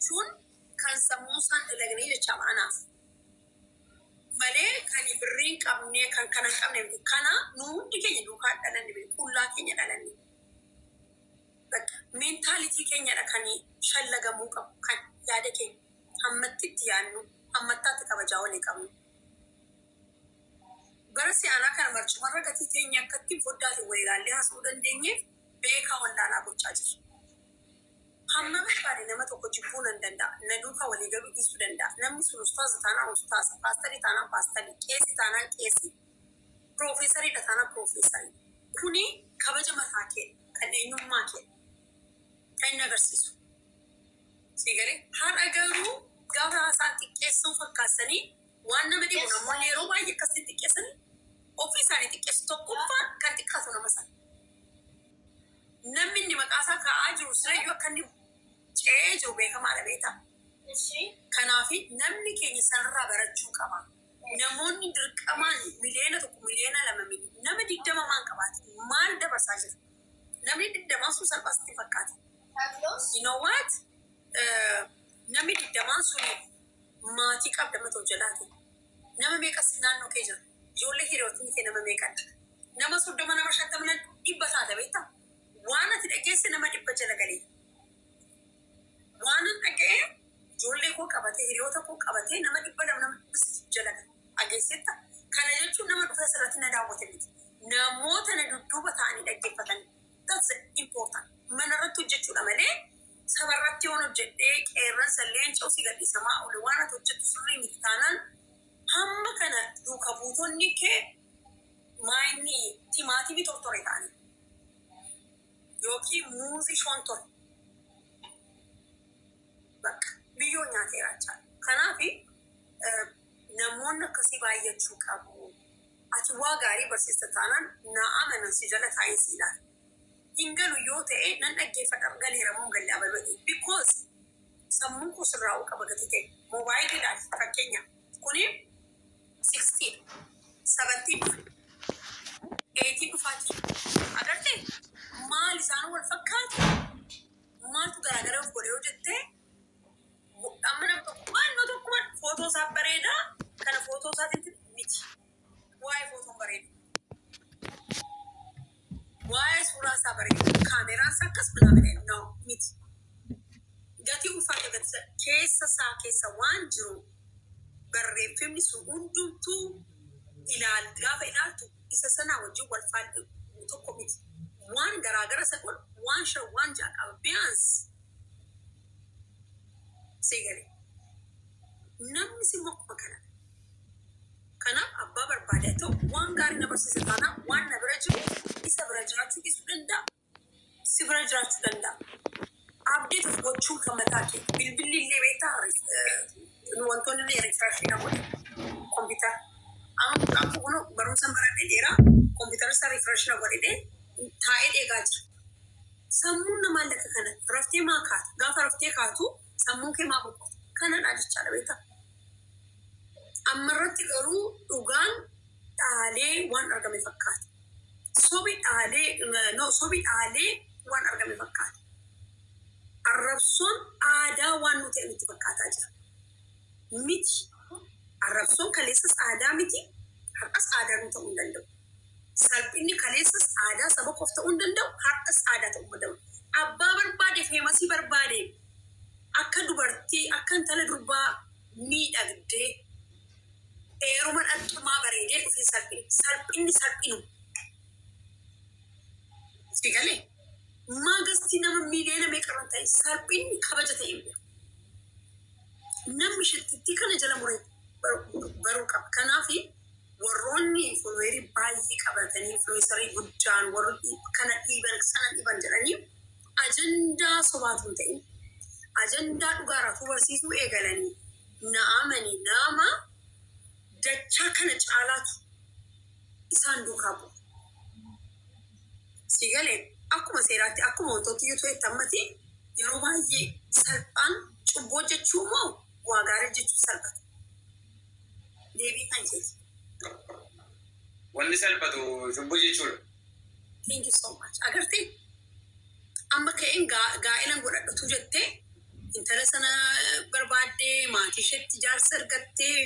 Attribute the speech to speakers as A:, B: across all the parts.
A: Jechuun kan sammuu isaan dalagnee jecha anaaf. Malee kan birrii hin qabne, kan kana hin qabne miti. Kana nu hundi keenya duukaa dhalanne miti. Qullaa keenya dhalanne. Bakka mentality keenyadha kan shallagamuu qabu, kan yaada keenya hammatti itti yaadnu, hammattaatti kabajaa walii qabnu. Bara si'anaa kana marcumarra gatii teenya akkatti foddaatiin wal ilaallee haasa'uu dandeenyeef beekaa wallaalaa gochaa jirra. Hamma barbaade nama tokko jibbuu nan danda'a. Na duukaa walii galuu dhiisuu danda'a. Namni sun ustaaza taanaan ustaaza, paastarii taanaan paastarii, qeesii taanaan qeesii, piroofeesariidha taanaan piroofeesarii. Kuni kabaja mataa kee, kan eenyummaa kee kan inni agarsiisu. Siigalee har'a garuu gaafa isaan xiqqeessuu fakkaatanii waan nama dhibu, namoonni yeroo baay'ee akkasitti xiqqeessanii ofii isaanii xiqqeessu. Tokkoffaan kan xiqqaatu nama sana. Namni inni maqaa isaa kaa'aa jiru sirayyuu akka inni ce'ee jiru beekamaadha, beektaa. Kanaaf namni keenya sanarraa barachuu qaba. Namoonni dirqamaan 1 miliyoona, 2 miliyoona, nama 20 maan qabaate maal dabarsaa jiru? Namni 20n sun salphaatti fakkaata. You know what? Namni 20n sun maatii qabda mata hojjetaati. Nama meeqas naannoo kee jira? Ijoollee hiriyootni kee nama meeqadha? Nama 30, nama 50, nama 100 taate, beektaa? Waan ati dhageesse nama 100 jala galee. Waan an dhaga'e ijoollee koo qabatee, hiriyoota koo qabatee, nama 200, nama 300 jala gale. Dhageessetta? Kana jechuun nama dhufee asirratti na daawwate miti. Namoota na dudduuba ta'anii dhaggeeffatan. That's important. Mana irratti hojjechuudha malee sabarratti yoon hojjedhee qeerransa leenca osii gadhiisamaa oole, waan ati hojjettu sirrii miti taanaan, hamma kana duuka buutonni kee maayinni timaatimii tortore ta'anii yookiin muuzii shontore, bakka biyyoo nyaateera jechaadha. Kanaaf namoonni akkasii baay'achuu qabu. Ati waa gaarii barsiista taanaan na amanan, si jala taa'ee si ilaala. Hin galu yoo ta'e nan dhaggeeffadha, galeera moo hin galle abaluu, because sammuun koo sirraa'uu qaba gati ta'e. Moobaayilii ilaali fakkeenyaaf, kuni 16, 17 dhufa, 18 dhufaa jira. Agartee, maal isaan wal fakkaatu? Maaltu garaagara of godhe yoo jettee, amma nama tokko waan tokkuma footoo isaa bareedaa kana footoo isaatiin miti. Waa'ee footoon bareedu. Waa'ee suuraa isaa bareedu. Kaameraan isaa akkas minaa no miti. Gatii ulfaata, gati keessa isaa keessa waan jiru, barreeffamni sun hundumtuu ilaal, gaafa ilaaltu isa sanaa wajjin wal faal tokko miti. Waan garaagara isa godhu waan shan, waan ja'a qaba. Biyaans seegale. Namni si akkuma kana. Kanaaf abbaa barbaade haa ta'u, waan gaarii na barsiisa taanaan, waan na bira jiru isa bira jiraachuu dhiisuu danda'a. Si bira jiraachuu danda'a. Update of gochuun kan mataa kee. Bilbilli illee beektaa, wantoonni illee refresh na godhe. Kompiitara. Amma mucaan kun kunoo barumsa baradhe dheeraa kompiitara isaa refresh na godhe taa'ee dheegaa jira. Sammuun namaa lakka kana raftee maa kaata? Gaafa raftee kaatu sammuun kee maa boqota? Kanadha jechaadha, beektaa. Ammarratti garuu dhugaan dhaalee waan argame fakkaata. Sobi dhaalee, no, sobi dhaalee waan argame fakkaata. Arrabsoon aadaa waan nu ta'e nutti fakkaataa jira. Miti. Arrabsoon kaleessas aadaa miti. Har'as aadaa nu ta'uu hin danda'u. Salphinni kaleessas aadaa saba qof ta'uu hin danda'u. Har'as aadaa ta'uu hin danda'u. Abbaa barbaade, famous barbaade, akka dubartii, akka intala durbaa miidhagdee eeruma dhaltumaa bareedee dhufee salphinni salphinni salphinu. Si galee maagastii nama miiliyoona meeqarran ta'e salphinni kabaja ta'e hin beeku. Namni shattittii kana jala muree baruu qaba. Kanaaf warroonni follower baay'ee qabatanii influencer guddaan warri kana dhiiban sana dhiiban jedhanii ajandaa sobaatu hin ta'in, ajandaa dhugaarraatu barsiisuu eegalanii, na amanii, nama dachaa kana caalaatu isaan duukaa bu'u. Si galee, akkuma seeraatti, akkuma wantooti yoo ta'e ammati yeroo baay'ee salphaan cubbuu hojjechuu moo waa gaarii hojjechuu salphata? Deebii kan keeti.
B: Wanni salphatu cubbuu jechuudha.
A: Thank you so much. Agartee, amma ka'een gaa'elan godhadhatu jettee Intala sana barbaaddee, maatii isheetti jaarsa argattee,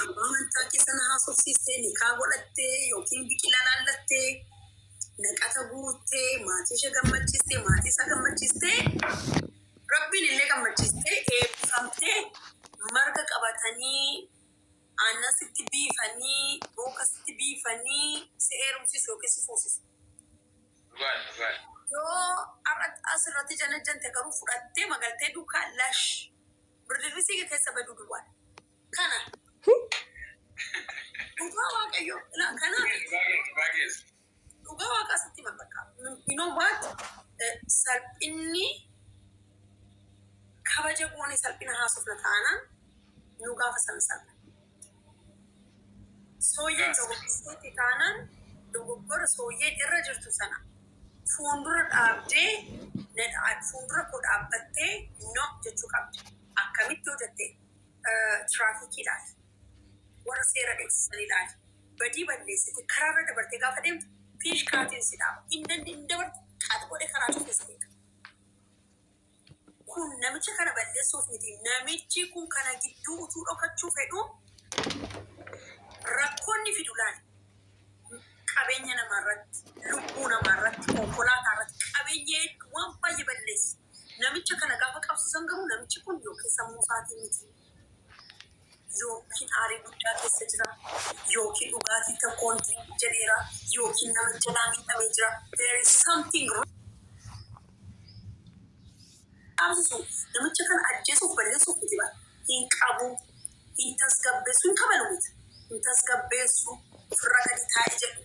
A: abbaa amantaa kee sana haasofsiistee, nikaa godhattee yookiin biqilaa laallattee, naqata guuttee, maatii ishee gammachiistee, maatii isaa gammachiistee, Rabbiin illee gammachiistee, eebbifamtee, marga qabatanii, aannan sitti biifanii, booka sitti biifanii si heerumsiisu yookiin si fuusisu.
B: Dhugaadha, dhugaadha.
A: Yoo har'a asirratti janajjante garuu fudhattee magaltee duukaa lash birdirrisii kee keessa baduu duwwaadha. Kana dhugaa Waaqayyo kanaaf
B: Dhugaa keessa.
A: Dhugaa Waaqaa sitti hima bakka. You know what? Salphinni kabaja goonee salphina haasofna taanaan nu gaafa sana salphina. Sooyyeen dogoggorteetti taanaan dogoggora sooyyeen irra jirtu sana fuuldura dhaabdee, fuuldura koo dhaabbattee no jechuu qabdi. Akkamitti yoo jette, tiraafikiidhaaf, warra seera eegsisaniidhaaf, badii balleessite karaarra dabartee gaafa deemtu fiishkaatiin si dhaaba. Hin dandeenye dabarte qax godhe karaa cufee si beeka. Kun namicha kana balleessuuf miti. Namichi kun kana gidduu utuu dhokachuu fedhu rakkoonni fidu laali. Qabeenya namaarratti, lubbuu namaarratti, konkolaataa irratti qabeenya hedduu waan baay'ee balleessa. Namicha kana gaafa qabsiisan garuu namichi kun yookiin sammuu isaatiin miti, yookiin aarii guddaa keessa jira, yookiin dhugaatii tokkoon jedheera, yookiin nama jalaa miidhamee jira. There is something wrong. Dhaabsisu namicha kana ajjeesuuf balleessuuf miti bara. Hin qabu, hin tasgabbeessu, hin kabalu miti. Hin tasgabbeessu, ofirra gadi taa'e jedhu.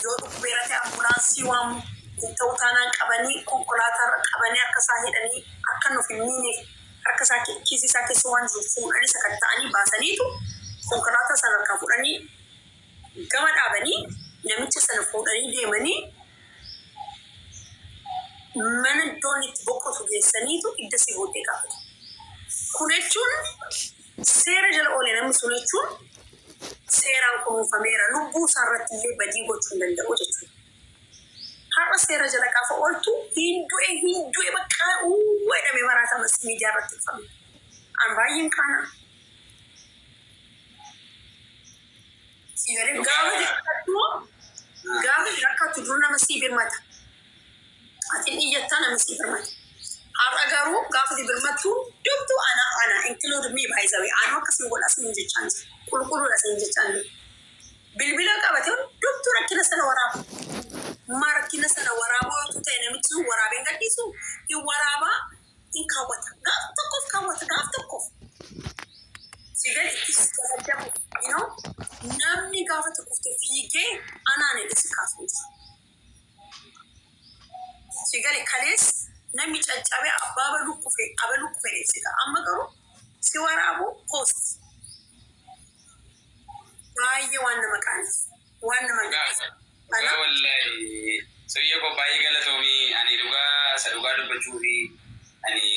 A: Yoo dhukkubeera ta'e ambulaansii waamu, hin ta'u taanaan qabanii konkolaataa qabanii harka isaa hidhanii akka nuuf hin miineef harka isaa kiisii isaa keessa waan jiru fuudhanii sakatta'anii baasaniitu konkolaataa sana harkaa fuudhanii gama dhaabanii namicha sana fuudhanii deemanii mana iddoon itti boqotu geessaniitu idda sii booddee gaafatu. Kun jechuun seera jala oole namni sun jechuun seeraan kunuunfameera, lubbuu isaa irratti illee badii gochuu hin danda'u jechuudha. Har'a seera jala gaafa ooltu hin du'e, hin du'e, bakka uwwa jedhamee maraatamas miidiyaa irratti dhufame. An baay'een qaana. Siigalee gaafa rakkattu dur nama sii birmata. Ati iyyattaa, namni sii birmata. Har'a garuu gaafa si birmattu dubtu ana include me, by the way, anu akkasuma godha siin jechaan jira. Qulqulluudha siin jechaan jira. Bilbila qabate hundumtuu rakkina sana waraaba. Ma rakkina sana waraabuu yoo ta'e namichi sun waraabeen gadhiisu hin waraabaa, hin kaawwata. Gaaf tokkoof kaawwata, gaaf tokkoof. Sigal itti gaddabu, namni gaafa tokkofte fiigee anaan jedhe si kaasu jiru. Sigale kalees namni caccabee abbaa abaluu kufe, abaluu kufe dheessita. Amma garuu si waraabu post. Baay'ee waan nama qaanessu. Waan nama
B: gaddisiisu. Dhugaa wallaahi, soyyee koo, baay'ee galatoomii. Ani dhugaa isa dhugaa dubbachuu fi ani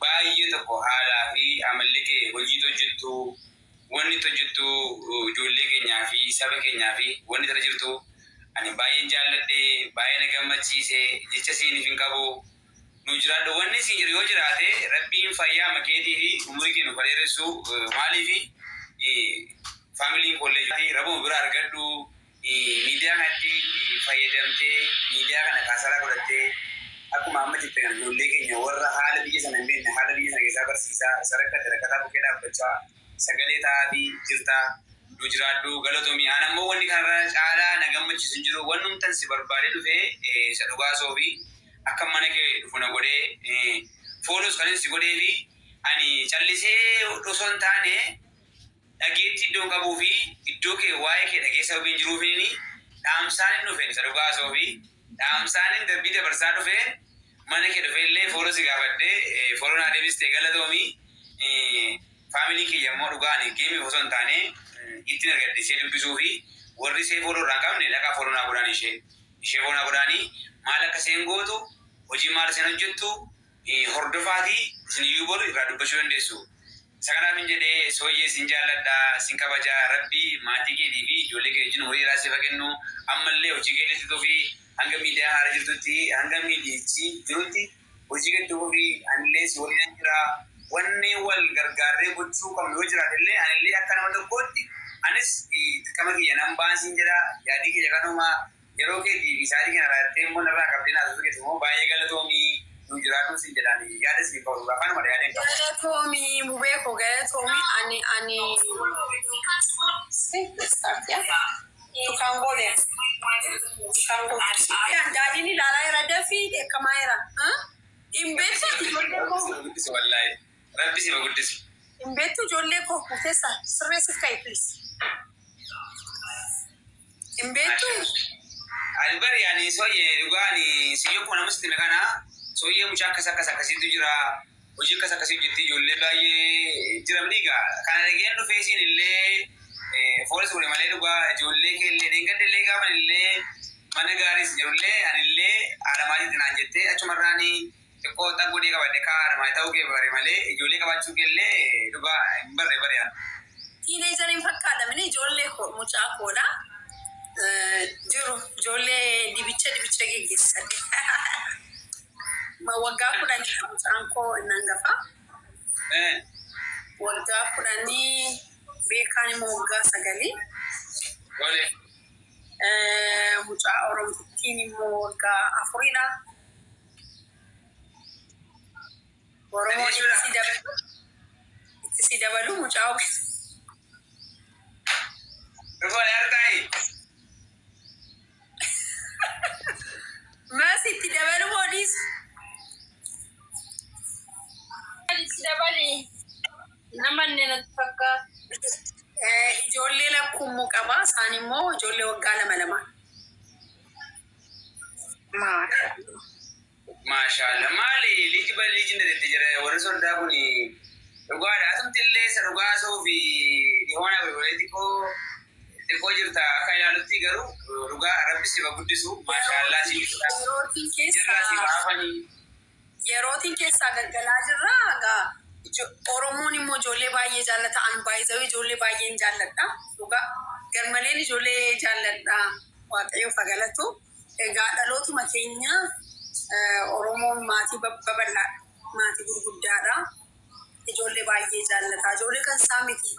B: baay'ee tokko haalaa fi amalli kee, hojii hojjettu, wanni hojjettu, ijoollee keenyaa fi saba keenyaa fi wanni irra jirtu ani baay'een jaalladhe, baay'ee na gammachiise, jecha siiniif hin qabu. Nu jiraadhu. Wanni siin jiru yoo jiraate, Rabbiin fayyaa makeetii fi umurii kee nuuf dheeressu. Maaliifi faamiliin kolleejii rabuma bira argadhu, miidiyaa kanatti fayyadamtee, miidiyaa kana kaasaraa godhattee, akkuma amma jette kana ijoollee keenya warra haala biyya sana hin beekne haala biyya sana keessaa barsiisaa, isa rakkate rakkataa bukkee dhaabbachaa sagalee ta'aafi jirta. Nu jiraadhu, galatoomii. An ammoo wanni kanarra caalaa na gammachiisu hin jiru. Wannumtan si barbaadee dhufee isa dhugaa soofi akka mana kee dhufu na godhee, follows kanin si godhee fi ani callisee osoo hin taane dhageettii iddoon qabuu fi iddoo kee waa'ee kee dhagee sababiin jiruufiin dhaamsaan hin dhufeen, isa dhugaa soofi dhaamsaan hin darbii dabarsaa dhufeen mana kee dhufee illee follow si gaafadhee, follow naa deebistee, galatoomii. Faamilii kiyya immoo dhugaa ani geemiif osoo hin taane ittiin argadhe ishee dubbisuu fi warri ishee follow irraa hin qabne dhaqaa follow naa godhaan, ishee follow naa godhaanii, maal akka isheen gootu, hojii maal isheen hojjettu hordofaatii isin iyyuu boru irraa dubbachuu dandeessu. Isa kanaaf hin jedhee, sooyyee, sin jaalladha, sin kabaja. Rabbii maatii keetii fi ijoollee kee wajjin umurii dheeraa siif haa kennu. Ammallee hojii kee itti fi hanga miidiyaa haala jirtutti, hanga miidiyichi jirutti. Hojii gadi ofii anillee si waliin jira. Wanni wal gargaarree gochuu qabnu yoo jiraate illee, anillee akka nama tokkootti anis dirqama kiyya nan baasiin jedha. Yaadii kiyya kanuma. Yeroo keetii fi sa'aatii kana irraa immoo narraa qabdee naasuu keessa immoo baay'ee galatoomii, nu jiraatu siin jedhaan. Yaada siin qabu kanuma, yaada hin qabu.
A: Galatoomii, Mubee koo, galatoomii. Ani start, yeah? You can go there. You can go. Daadhiin ilaalaa jira, dafii dheekkamaa jira. Hin beektu ijoollee koo.
B: Guddisu, wallaahi. Rabbi si guddisu.
A: Hin beektu ijoollee koo. Murteessaa sirreessiif ka'i, please. Hin beektu.
B: Ani bari ani sooyyee dhugaa ani siyyoo kun nama sitti kana sooyyee mucaa akkas akkas akkasiitu jira. Hojii akkas akkasii hojjetti, ijoollee baay'ee jira egaa. Kana dhageen dhufee siin illee foolis godhe malee, dhugaa ijoollee kee illee dheengadde illee gaafan illee mana gaariis jirullee anillee haadha maatiitti naan jettee achumarraanii xiqqoo xaggodhee qabadhe kaa haadha maatii ta'uu kee bare malee ijoollee qabaachuu kee illee dhugaa hin barre bare ani.
A: Teenageriin fakkaata ijoollee koo, mucaa koodha. Jiru ijoollee dibicha dibicha geggeessan. Waggaa 10 mucaan koo inni hangafa. Waggaa 10, beekaan immoo waggaa 9.
B: Tole.
A: Mucaa Oromtittiin immoo waggaa 4dha. Oromoon itti si dabalu mucaa
B: Dhufoon harkaayi.
A: Maas itti dabalu moo dhiisu?
C: Itti dabali. Nama inni natti fakkaata.
A: Ijoollee lakkuummoo qaba. Isaan immoo ijoollee waggaa lama lama.
C: Maasha.
B: Maashaallah. Maali liji bali liji ndeetti jira warri soddaa kun dhugaadha. Asumti illee isa dhugaa soo fi dhihoona godhee xiqqoo xiqqoo jirta akka ilaalutti, garuu dhugaa rabbi si guddisu. Maashaallah, si
A: Yerootiin
B: jirraa si
A: keessaa
B: baafanii.
A: Yerootiin keessaa galgalaa jirra. Egaa Oromoon immoo ijoollee baay'ee jaallata. An baay'ee ijoollee baay'een jaalladha. Dhugaa garmaleen ijoollee jaalladha. Waaqayyo fagalatu. Egaa dhalootuma keenya Oromoon maatii babal'aadha. Maatii gurguddaadha. Ijoollee baay'ee jaallata. Ijoollee kan isaa miti.